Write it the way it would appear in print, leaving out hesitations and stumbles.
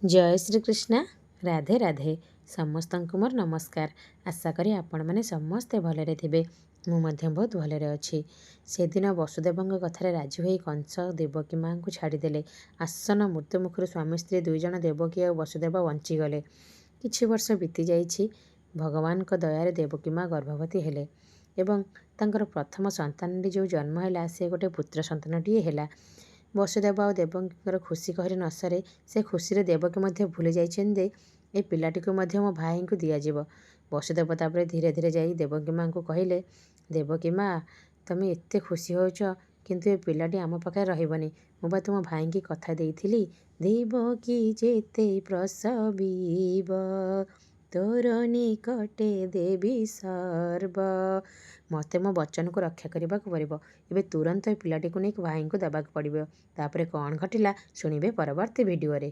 ଜୟ ଶ୍ରୀକୃଷ୍ଣ, ରାଧେ ରାଧେ। ସମସ୍ତଙ୍କୁ ମୋର ନମସ୍କାର। ଆଶା କରି ଆପଣମାନେ ସମସ୍ତେ ଭଲରେ ଥିବେ। ମୁଁ ମଧ୍ୟ ବହୁତ ଭଲରେ ଅଛି। ସେଦିନ ବସୁଦେବଙ୍କ କଥାରେ ରାଜି ହୋଇ କଂସ ଦେବକୀ ମାଆଙ୍କୁ ଛାଡ଼ିଦେଲେ। ଆସନ୍ନ ମୃତ୍ୟୁ ମୁଖରୁ ସ୍ୱାମୀ ସ୍ତ୍ରୀ ଦୁଇଜଣ ଦେବକୀ ଆଉ ବସୁଦେବ ବଞ୍ଚିଗଲେ। କିଛି ବର୍ଷ ବିତିଯାଇଛି। ଭଗବାନଙ୍କ ଦୟାରେ ଦେବକୀ ମା' ଗର୍ଭବତୀ ହେଲେ ଏବଂ ତାଙ୍କର ପ୍ରଥମ ସନ୍ତାନଟି ଯେଉଁ ଜନ୍ମ ହେଲା, ସେ ଗୋଟେ ପୁତ୍ର ସନ୍ତାନଟିଏ ହେଲା। ବସୁଦେବ ଆଉ ଦେବକୀଙ୍କର ଖୁସି କହିଲେ ନ ସରେ। ସେ ଖୁସିରେ ଦେବକୀ ମଧ୍ୟ ଭୁଲି ଯାଇଛନ୍ତି ଯେ ଏ ପିଲାଟିକୁ ମଧ୍ୟ ମୋ ଭାଇଙ୍କୁ ଦିଆଯିବ। ବସୁଦେବ ତାପରେ ଧୀରେ ଧୀରେ ଯାଇ ଦେବକୀ ମାଆଙ୍କୁ କହିଲେ, ଦେବକୀ ମା, ତମେ ଏତେ ଖୁସି ହେଉଛ, କିନ୍ତୁ ଏ ପିଲାଟି ଆମ ପାଖରେ ରହିବନି। ମୁଁ ବା ତୁମ ଭାଇଙ୍କି କଥା ଦେଇଥିଲି, ଦେବକୀ ଯେତେ ପ୍ରସବିବ ତୋର ନିକଟେ ଦେବି ସର୍ବ। ମୋତେ ମୋ ବଚନକୁ ରକ୍ଷା କରିବାକୁ ପଡ଼ିବ। ଏବେ ତୁରନ୍ତ ଏ ପିଲାଟିକୁ ନେଇକି ଭାଇଙ୍କୁ ଦେବାକୁ ପଡ଼ିବ। ତାପରେ କ'ଣ ଘଟିଲା, ଶୁଣିବେ ପରବର୍ତ୍ତୀ ଭିଡ଼ିଓରେ।